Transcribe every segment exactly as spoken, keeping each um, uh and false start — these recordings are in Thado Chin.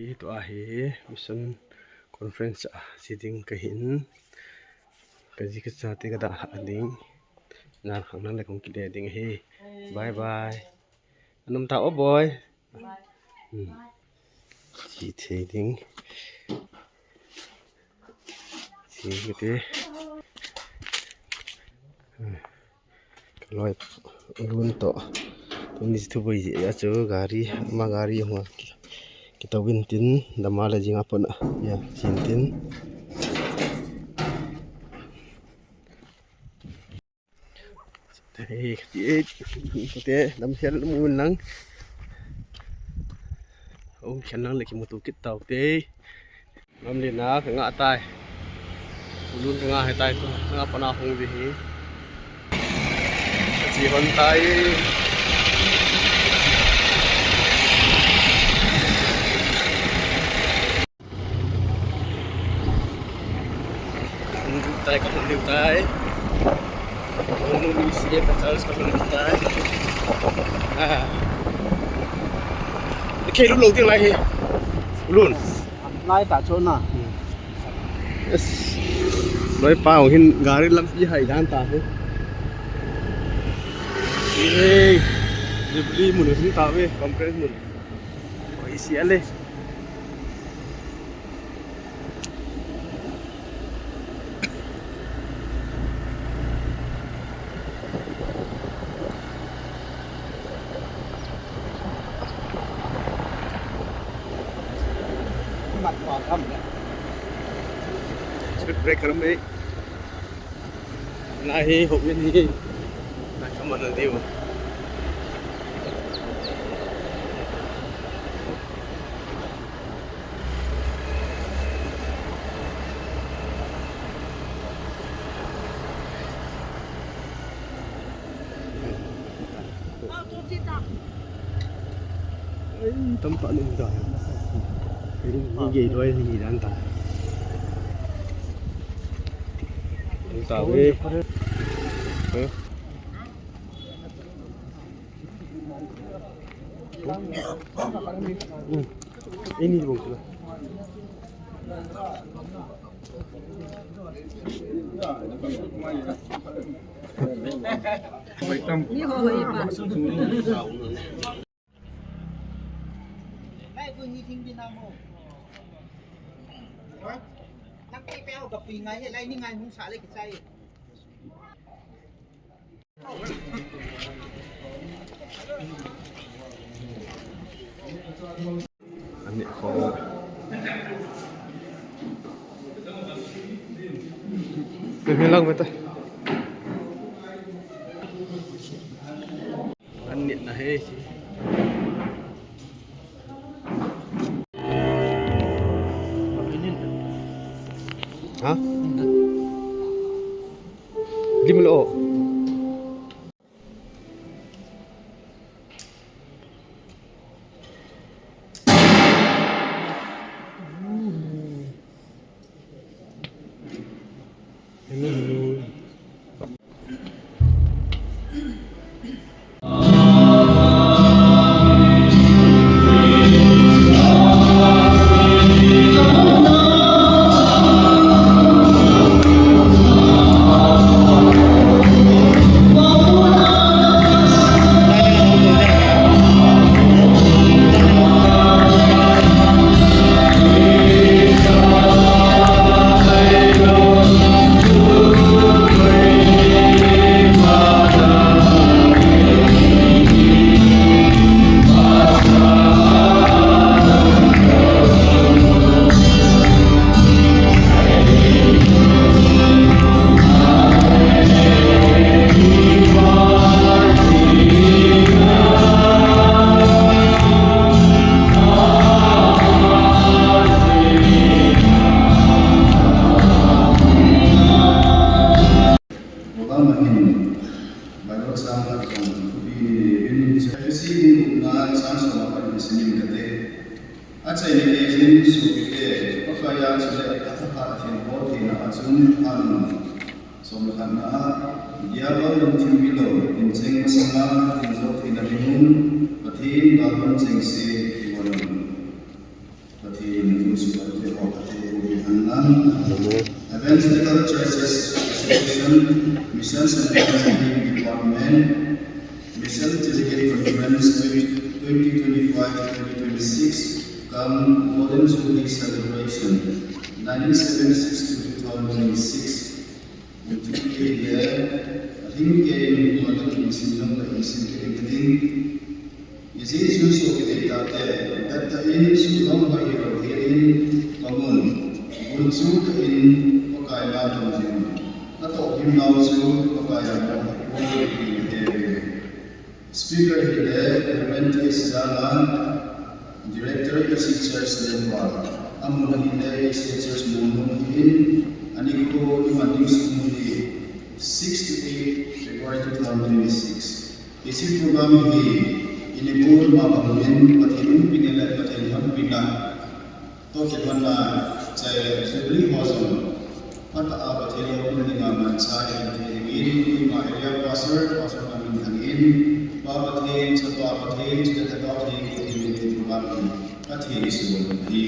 Tua hi mission conference a che ding kahin, kaji kachate kadalhah ding. Nang khang nang le kong kile ding ahi. Bye bye. Anom tao boy. Hmm. Che thei ding. Che te. Hmm. Kaloi lun to. Tuni thu boi je a chu gari, ama gari hung a ki, kitouvin tin, dama le jing a pon a. Ya, chin tin. Te, te, te, lam hial mun lang. Ong hial lang le kimuto kit tau te. Lamlen a kangah tai. Ulun kangah hitai tu. Kangah pana hung uve hi. Kache hon tai. Hung diu tai, kahung diu tai. Hung nu ni si e ka charge kahung diu tai. Ah. Kei lu lo ding lai hi. Ulun. Lai ta chu na. Yes. Loi pa hin gari lampi hai dan ta hi. Hey. Jubilee mun hin ta ve, conference mun. Oi, sia le. Mat pa kam le. Speed breaker me. Nahi hok ni. Nai kam na diu. Ai, tamtah ni ta. Ai, ni gei loi ni dan ta. Ni ta ve. Eh. Hmm. Ini bong tu. Ani kho. Ni lang beta. An nit na he si. Ha? Lim lo. Obama hin Bible chang a kong thupi ni in Ephesi bung gupna chang som a pat in simin kate. Achaina geiyin sopite, Pakai a chule athakhat a thilbol theina a chun phan. Som le khatna a, Diabol lungthim gilou, tincheng masanga, tinjo theina dingun, Pathen galhon chengse kivon un. Evangelical Churches Association, Missions and Evangelism Department, Mission Delegate Conference twenty twenty-five twenty twenty-six, cum Golden Jubilee Celebration, nineteen seventy-six to two thousand twenty-six. Kum thum kei le, athim kei in, kum a ka kin sin jong ka in sin kei ding ka ding. Ijeh ijeh chu kidei tate, dat tah in, sulong hoi hilou hel in, ka mun, bul chu ka in, Pakai na dong jing. Ka toh him nau chu, Pakai a dong hoi, hoi, hoi, hoi. Speaker hile Reverend T S Jala, Director E C Church Lemba, amun hile E C Church Monmon hin, anikho iman ding sung hi six to eight February two thousand twenty-six. Hiche program hi, ini bol ma bangin, Pathen umpina le Pathen hampina toh kilhonna, chule Jubilee ho jong phatah a Pathen loupina dinga manchah ihin thei dingin, koima area pastor, pastor kamin thangin, Pa Pathen, Chapa Pathen, chule Thagau Pathen, Pathen min in program hi Pathen isuh ahi,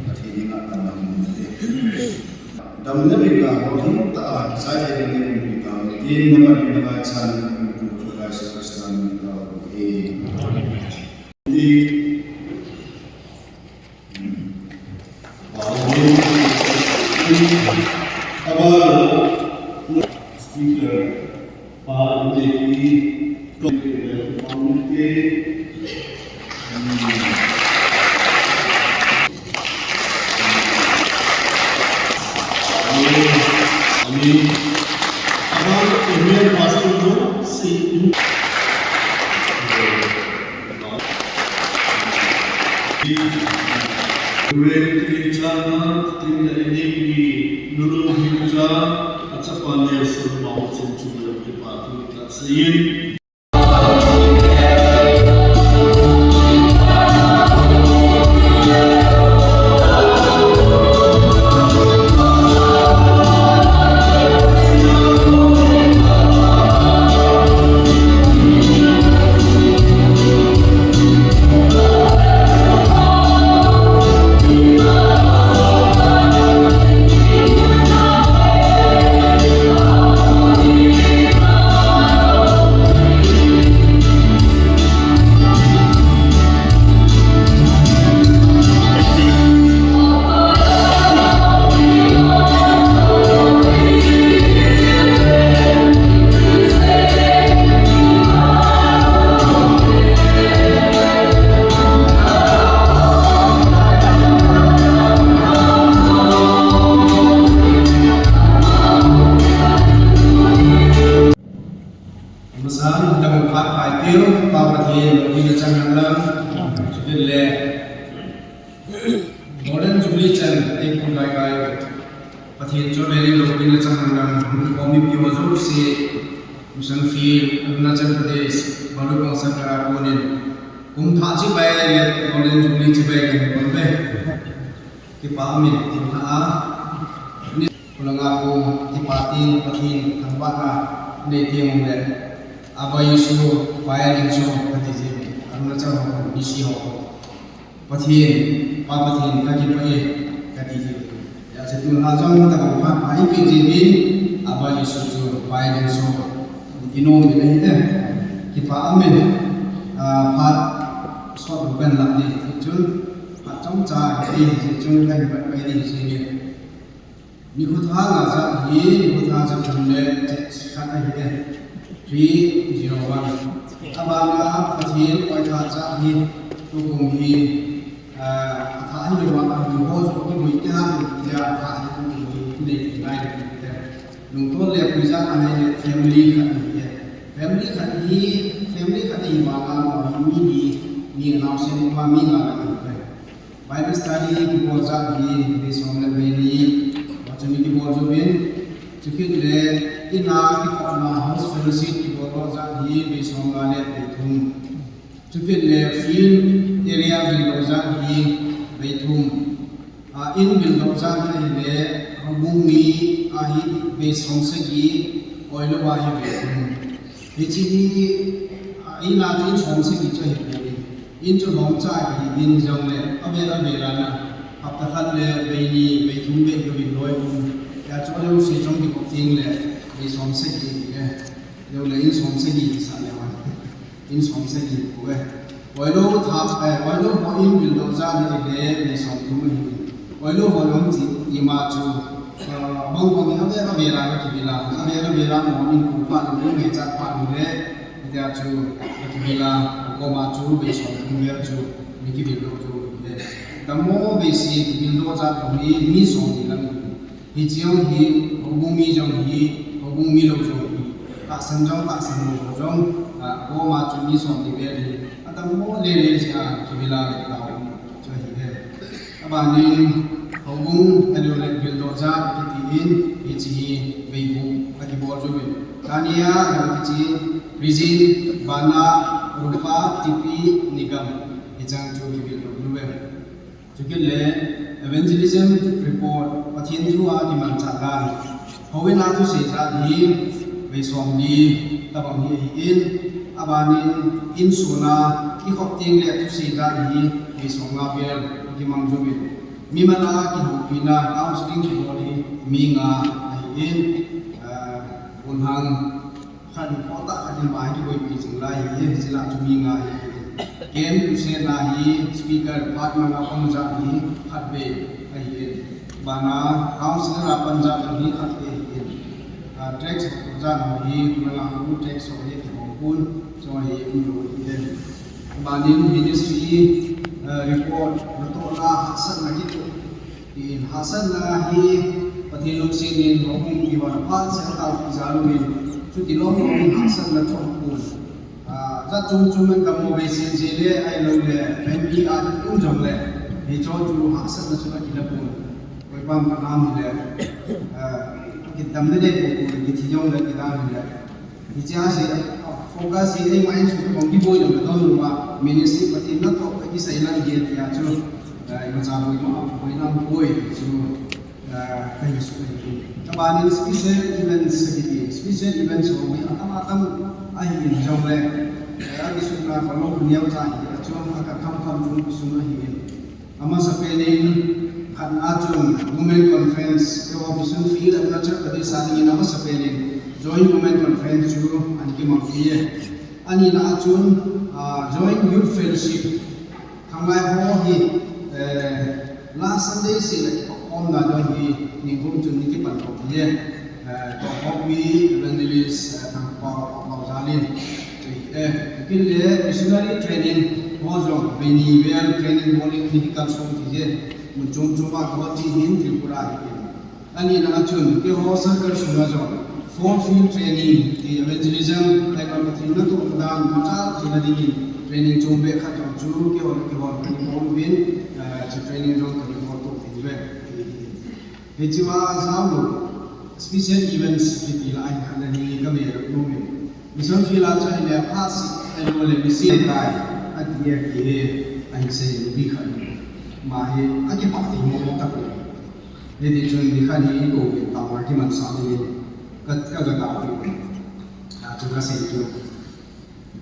Pathen henga taman hin. Damna bina ho hintah a kichai thei dingin umpi tau, tin naman bina ngaichan, Pu Jesu Christa min in tao hi. Amasan, damung phat pai tiu, Pa Pathen loupina chang hen lang, chule Golden Jubilee chan, ei kum kai kai, Pathen chu rally loupina chang hen lang, hung kikhom mipi ho jouse, Mission Field, Arunachal Pradesh, Bhalogang Sagar a konin, kum thah chibai le Golden Jubilee chibai kan kon be. Kipa umin, tin ha a. Ni kulanga ko kipa tin, Pathen thangvahna nei teng le, Abba Jesu, Pa Jesu, kati ji, Arunachal ho, D C ho. Pathen, Pa Pathen, kakipah e, kati ji. Hijeh chun tun ha jong tabang pha, pha ipi ji bin, Abba Jesu chu, Pa Jesu. Inom bin ahi e. Kipa umin, ah, phat sot lou pen lah ding, chun, phat chomcha, ti, chun, kan pat pai ding ji bin. Nikho tha nga jat hi, nikho tha jat thum le khat ahi e. Three zero one. Abana Pathen oitha jat hi, tukum hi, ah, atha hi lou a, amu ho joh kibui kit a, tia atha hi tukum hi, kinei thei ngai le. Lungthim le puijat ahi le family khat ahi e. Family khat hi, family khat ahi vang a, mi, mi, mi naosen pa mi nga ahi e. Bible study kibol jat hi, vei som le vei ni, chun kibol jouvin, chukit le, in a kikopna house fellowship kibol jat hi, vei som nga le vei thum. Chukit le, field area build lou jat hi, vei thum. A, in build lou jat hi le, houbung mi ahi, vei som sagi, oilou ahi vei thum. Hiche hi, a, in a chu in som sagi chu ahipoi. In chu lhomcha kihi in jongle, avel avel a na, hapta khat le vei ni, vei thum vei ka vil loi um. Hijeh chun ajong se jong kikop teng le, vei som sagi ti e. Jongle in som sagi kisah le wan. In som sagi ko e. Oilou tha, eh, oilou ho in vil doh jat le, vei som thum ahi in. Oilou ho jong ti, ima chu, ah, bang bang in avel avel a kivil a, avel avel a mo in ko pa le, me cha pa le, Hijeh chun, akivil a, koma chu vei som thum vel chu, mi kivil doh chu, eh, dammo vei sagi kivil doh jat chu hi, mi som ni lang hi. Hiche jong hi, houbung mi jong hi, houbung mi lou jong hi. Tahsan jong, tahsan lou jong, ah, koma chu mi som ni vel hi. Adammo lele jeh a, kivil a, kivil a, chu ahi e. Abanin, houbung, ahilouleh vil doh jat kiti in, hiche hi vei gup akibol uvin. Tania, jong kichi, Rizin, Bana, Rupa, Tipi, Nigam, hicheng chu kivil doh uve. Chukit le, evangelism report, Pathen thu a kimanchah dan. Houin a thusei jat hi, vei som li tabang hi ahi in, abanin, insung a, kikhop teng le thusei jat hi, vei som nga vel, kimang uvin. Mimal a kihoupina, counseling kibol hi, mi nga ahi in, ah, bunhang khat in pota khat in vai kiboipi jing lai hi, hiche lah chu mi nga ahi in. Ken Hussain a hi speaker, part man a pang jat hi, khat vei ahi in. Bana counselor a pang jat hi, khat vei ahi in. Ah, tracts ho jat ho hi, nanga hu tracts ho hi, kihong pon, chu hi, umlou ahi in. Abanin ministry, ah, report, natohna, hahsatna kitoh. Tin, hahsatna hi Pathen lungset in houbung kihon phat seh a taopi jal uvin, chuti lom lom in hahsatna chu apon. Ah, jat chom chom in dammo vei sen jeh le ahilou le, M P a um jong le, hicho chu hahsatna chu akila pon. Koipa kanam hile, ah, kidam le le ko ko le kithi jong le kidam hile. Hiche a se, focus hi eima insung a kibol jong le don lou a, ministry Pathen natoh a kisei lang hi tia chu, eh, imacha boina, boina poi chu, eh, kahin sut ahi. Abanin special events kiti, special events ho hi atam atam ahi in jong le, eh, akisutna kalou neocha hi a chu, aka kham kham chu kisut ahi in. Amasapen in, khatna chun Women Conference, keiho Mission Field Arunachal Pradesh a dingin amasapen in Joint Women Conference chu ana kimang thei e. Anina chun, ah, Joint Youth Fellowship, khanglai ho hi, eh, last Sunday seh le kikhopna jong hi, nikum chun ana kipan thei e. Eh, Kong Hokpi Evangelist, eh, Thangpao, Pao Jalin. Eh, kin le missionary training ho jong, vei ni vel training bol in medical sung ti je. Mun chom chom a ho ti hin Tripura hi. Anina chun, keiho circle sunga jong, four field training, ti evangelism, kaiman Pathen natoh dan, machal theina dingin, training chom beh khat jong chu, keiho le keiho, kani bol uvin, eh, chu training jong kani bol to ti ve. Hichea jao lou, special events kiti la ahi khat le ni ka ve lou nom in. Mission field a chu ahile phat seh, ahilou le mission tai, ati e, ati e, ahin sei lou beh khat. Ama hi, akipah thei mo mo tak lou. Hiti chun nikhat hi kou ve tao a kimansah dingin, ka, ka ga tao pi. A chu ka sei chu.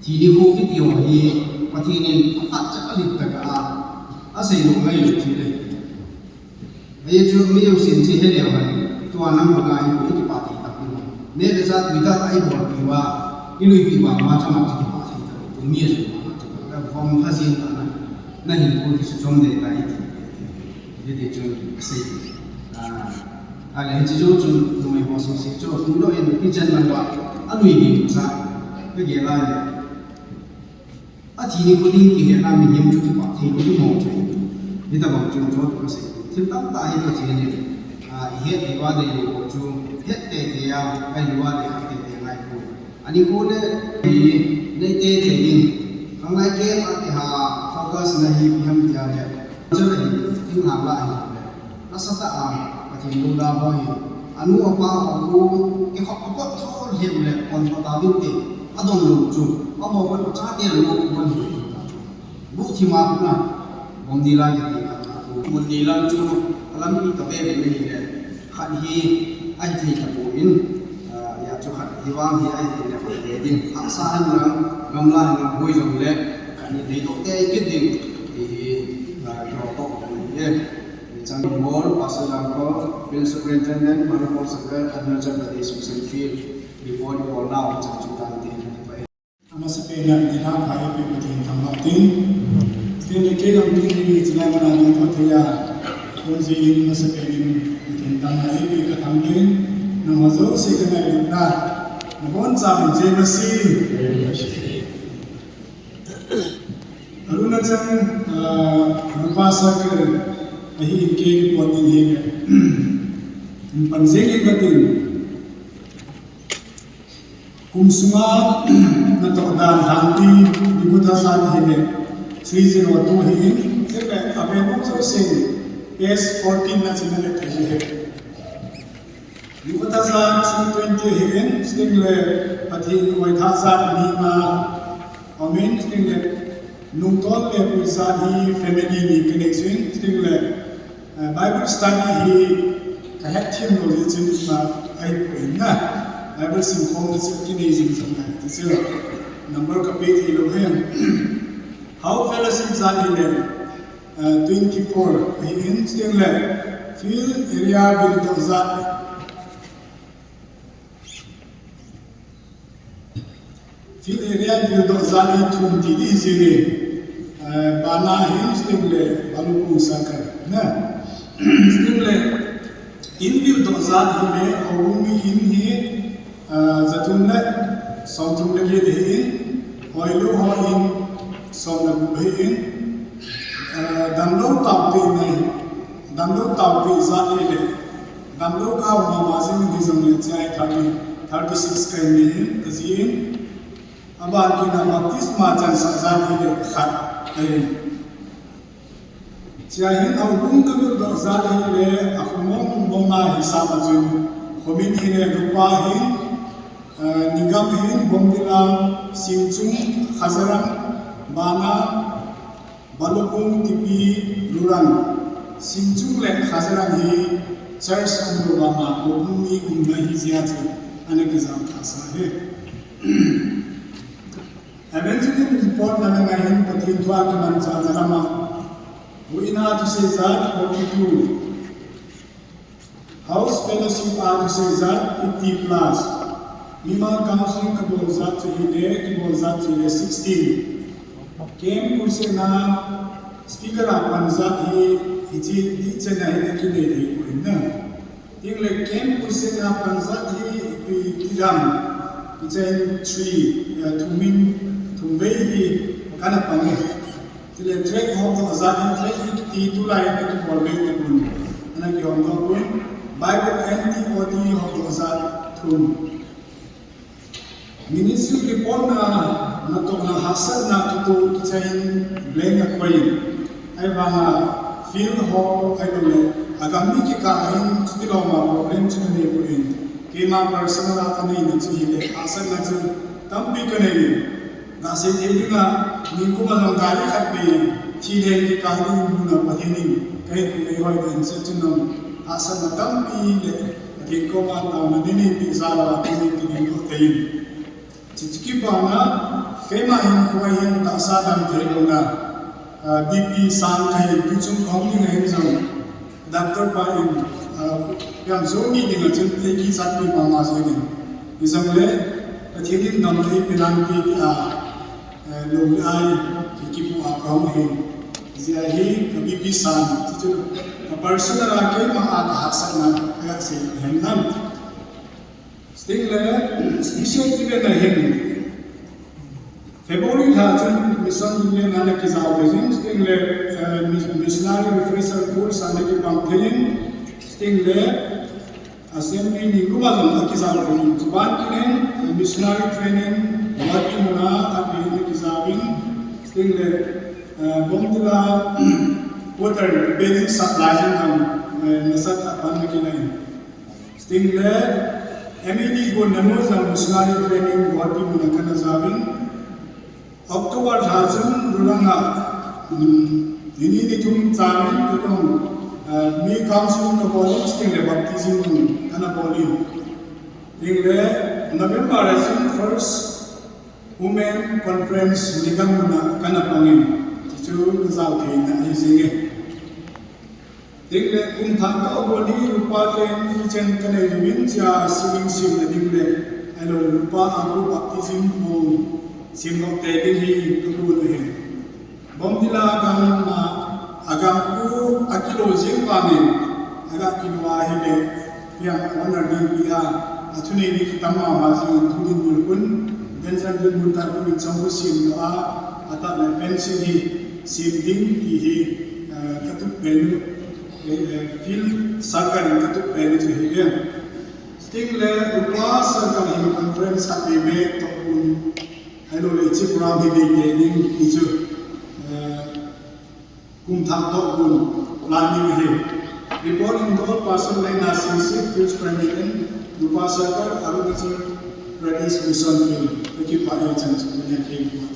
Thi nikho kiti ho hi, Pathen in aphat cha alet tah a, asei lou ngai lou thil ahi. Ahi chu mi jousen chu he leu hen, tua nang banga hi kipah thei tah pi. Neh le chah tui tah tah i bol pi uva, i lui pi uva, ama chama chu kipah thei tah pi. Mi a chu ama chu ka vom kha jin ta na, na hinkho kisuchom ding ahi ti. Hiti chun asei. Ah, ahile hiche jou chun numei ho sese chu, tu lo in kitchen lang uva, alui ding sa, ka gel a le. Athi nikho ding kihetna mihem chu kipah thei lou ding mo chu. Hitabang chun chu kasei. Thil tamtah hi Pathen in, ah, ihet diuva deilou chu, het teitei a, ahilouva dei kha teitei ngai poi. Ani khu le, hi, nei teitei ding. Khanglai kei a kiha focus na hi ipi ham tia le. Chu le hi, thinglhang lah ahi le. Nasatah a, Pathen lungdam ho hi. Anu apa ho, kikhop apot tho lheh le, kon pata bin te. Adon lou chu. Amaho chate lou kon hi. Buh thima khu na, Bomdila kiti khat na khu. Mun ni lam chu, alampi tave ve ni le. Khat hi, ahi thei tapon, ah, hia chu khat hi vang hi ahi thei le khat ve ding. Hahsa hen lang, gamla hen lang, boi jong le, khat Ni dok te kit ding ti hi, ah, kihou tok ding ahi. Chang Mol, Pastor Jangkol, Field Superintendent, Manipur Circle, Arunachal Pradesh Mission Field, report, report now, chang chu tan te. Amasapen a nilhah pha eipeh Pathen thangvah ting. Tin le kei jong tuni hi chulai mun a ding tho thei a, kum jin amasapen in Pathen thangvah eipeh ka thangvah in, nangho jouse ka ngailutna, nabonchauvin Jai Masih. Arunachal, ah, Rupa Circle, ahin kei report in hi, pan jing in katin. Kum sunga natoh dan lhangpi, Nikotha jat hi le three zero two hi in, chule avel mong jousen page fourteen na china le thei hi. Nikotha jat three twenty hi in, sting le Pathen oitha jat ni ma, amin, sting le nungtol le pui jat hi family ni kanei jin, sting le Eh, Bible study hi kahet them lou jeh chun ma ahi poi na. Bible simkhomna chu kinei jing jong ahi ti chu. Number kape thei lou hen. Hau fellowship jat hi le, eh, twenty-four hi in, sting le field area bildoh jat. Field area bildoh jat hi thum ti ding jing e. Eh, Bana hi, sting le Balupong Circle. Na. Sting le in bildoh jat hi le, houbung mi in hi, eh, jathum le somthum le get hi in, hoilou ho in, som le gup hi in, eh, damlou taote nei, damlou taote jat hi le, damlou kah mama jing hi jong le chai thirty, thirty-six kai ni in, ka ji in. Aban kit a baptisma chansah jat hi le khat ahi. Chua hin houbung ka bildoh jat hi le, akho mong mong a hisap a chun, khomin hi le Rupa hin, eh, Nigam hin, Bomdila, Simchung, Khazaram, Bana, Balupong, Tipi, Lurang, Simchung le Khazaram hi church umlou vanga houbung mi umna hi jeh a chu ana kijam thasa ahi. Evangelism report na ngai hin Pathen thu a kimanchahna lama, huhhingna thusei jat forty-two. House fellowship a thusei jat fifty plus. Mimal counseling kabol jat chu hi le, kibol jat chu hi le sixteen. Camp crusade na speaker a pan jat hi, hiche dih chen a hi le kinei thei poi na. Tin le camp crusade na pan jat hi ipi ti dam, hiche in three, eh, thum in, thum vei hi kana pang e. Chule tract hopdoh jat hi, tract hi kiti tulai a kibol vei tapon. Ana kihomdoh pon. Bible N T O T hopdoh jat thum. Ministry report na, natohna hahsatna kitoh kicha in blank akoi in. Ahivanga field ho ahilou le, agam mi kikah a hin chuti loma problem chu kanei poi. Keima personal a kaneina chu hi le, hahsatna chu tampi kanei in. Gasei thei dinga, nikum a jong gari khat vei, thilhen kikah ding in muna Pathen in, kahin pu eihoi den se chun jong, hahsatna tampi le, Pathen koma taona nei neipeh jal a, Pathen in kiding doh tei in. Chuche kibanga, keima hin koi hin tahsa dam thei louna, ah, B P sang kahin tu chung kahung ding ahin jong, Doctor pa in, ah, yang zo ni ding a chun, ei kichat pi mama jeng in. Hijongle, Pathen in dam thei pi nante tia, eh, lou le ai, ki kipu a kahung hin. Hijeh a hi, ka B P sang, chuchu, ka personal a keima a kahahsatna, kaga sei hen lang. Sting le, special event ahin. February lha chun mission event ana kijao le jing, sting le, eh, mis-, missionary refresher course ana kipang thei in, sting le, assembly ni kuma jong akijao le jing. Chuban kit in, eh, missionary training, Guwahati muna, api ana kijao in, sting le, eh, Bomdila, quarter building sap lai jing ang, eh, nasatah a pan ana kinei in. Sting le, M E D gon nanu jong missionary training Guwahati muna kana jaovin. October lha chun Luranga, um, nini nithum changin tutong, uh, mi counseling kabolin, sting le baptism kana bolin. Sting le, November a chun first Women Conference ni gam muna kana pangin, chuchu kajao theina ahi jinge. Tingle kum thah toh bou ni rupa ten ni chen kanei uvin chia singing simna dingle, ahilou rupa a group baptism pu simlou te ding hi kagon ahi. Bomdila gam a, agam u akilou jing vangin, aga kilou ahile, hiam honor ding pi a, athunei ni kitam mama jing thu dinmun khun, Denzel dinmun ta khun chang khu simlou a, atah le fencing hi, sim ding ti hi, eh, katup pen u, eh, eh, field circle in katup pen u chu hi em. Tingle, rupa circle hin conference khat nei me toh un, ahilou le, hiche program hi nei te ding ti chu, eh, kum thah toh bou planning ahi. Reporting to Pastor Lena Singsit, Field President, Rupa Circle, Arunachal Pradesh Mission Field. Kakipah e chan chu, Union Field.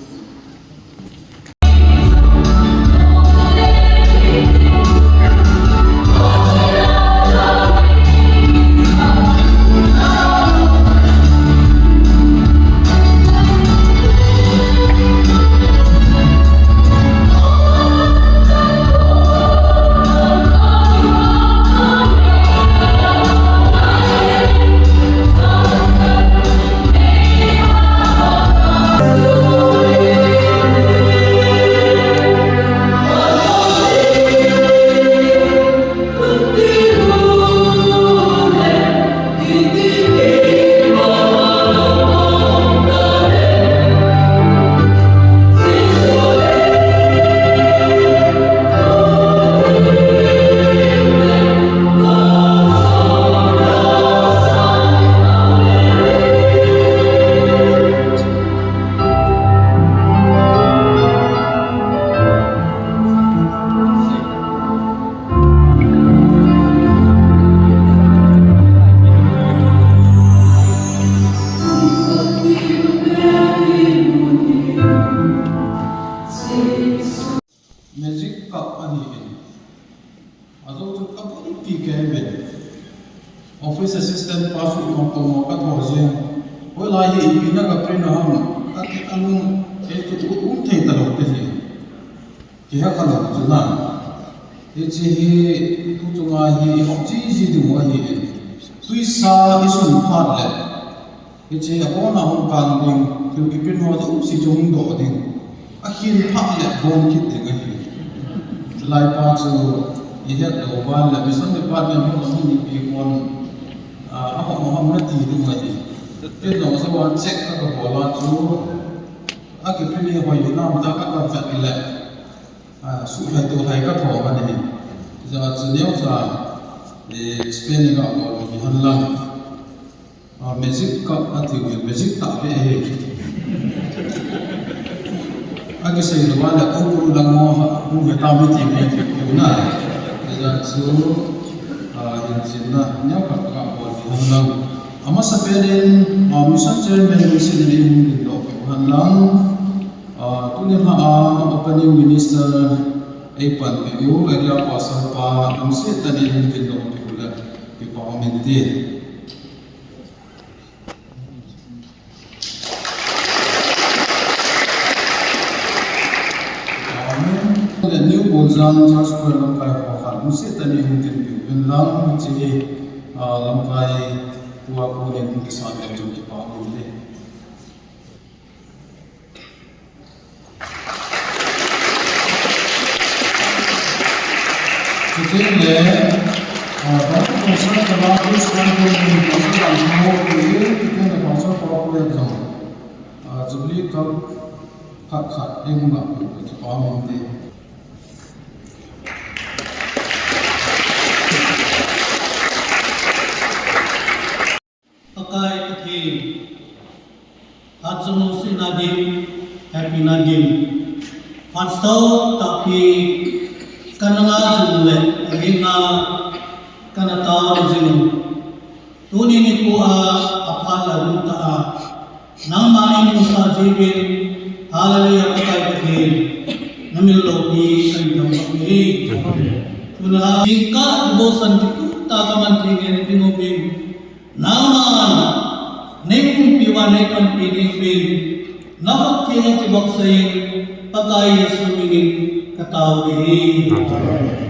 Magic cup ahi in. Ajou chu kabon pi kei uvin. Office assistant pa chu kong kong ka tho jeng. Hoilai hi ipi na ka print a ham. Ka ti ka lung, kei chu u, um thei talou te hi. Kihe khalou chu na. Hiche hi, tu chunga hi, i hop ji ji ding u ahi in. Tuisa i sun phat le. Hiche a kona hung kang ding, thil kiprint ho jouse chu hung doh ding. Akhin phat le bon kit ding ahi. Lai pa chu i het lou van le mission department ho hung ni pi kon, ah, a hom hom na ti ding ahi. Tin lo sa wan check ka ka bol a chu a kiprint hi hoi nam ta ka ka vet le. Ah, suhai tohai ka tho ka ni. Ja chu neo cha, eh, spelling a bol hi han lang. Ah, magic cup ati u, magic tah ve ahi. Akisei lou a le, ko ko lang mo, hung ve tam iti ve ti na. Aja chu, ah, in chin na, neo khat ka bol hi han lang. Amasapen in, ah, mission chairman ni sin ni hung din lo han lang. Ah, tuni a, ah, opening minister ei panpi u, area pastor pa, lungset tah in hung din lo ti u le, kipa um in ti. Amen. Le New Boljan Church Choir lamkai ho khan, lungset tah in hung dinpi uvin lang, hiche, ah, lamkai pu a pu nin hung kisan le chun kipa um in ti. Chuteng le, ah, Baptist Council Kala East Rangoon in Pastor Lalthaho Khuijin, chuteng le Pastor Papu Letsong, ah, Jubilee Cup khat khat ei hung lah u kipa um in ti. Pakai Pathen, phat chom lungsetna din, hepina din, phat sot tahpi kana ngah jing le, ahinla kana tao jing. Tuni nikho a, aphat le alhum tah a, nangman neimusah jeh uvin, hallelujah, Pakai Pathen, namin loupi kahin thangvah e. Tuna jingkah devotion kituh tah a kaman thei ngen ding uvin, nangman neiumpi uva neipanpi ding uvin, Nakhut thenga kibapsai in, Pakai Jesu minin katao nahi.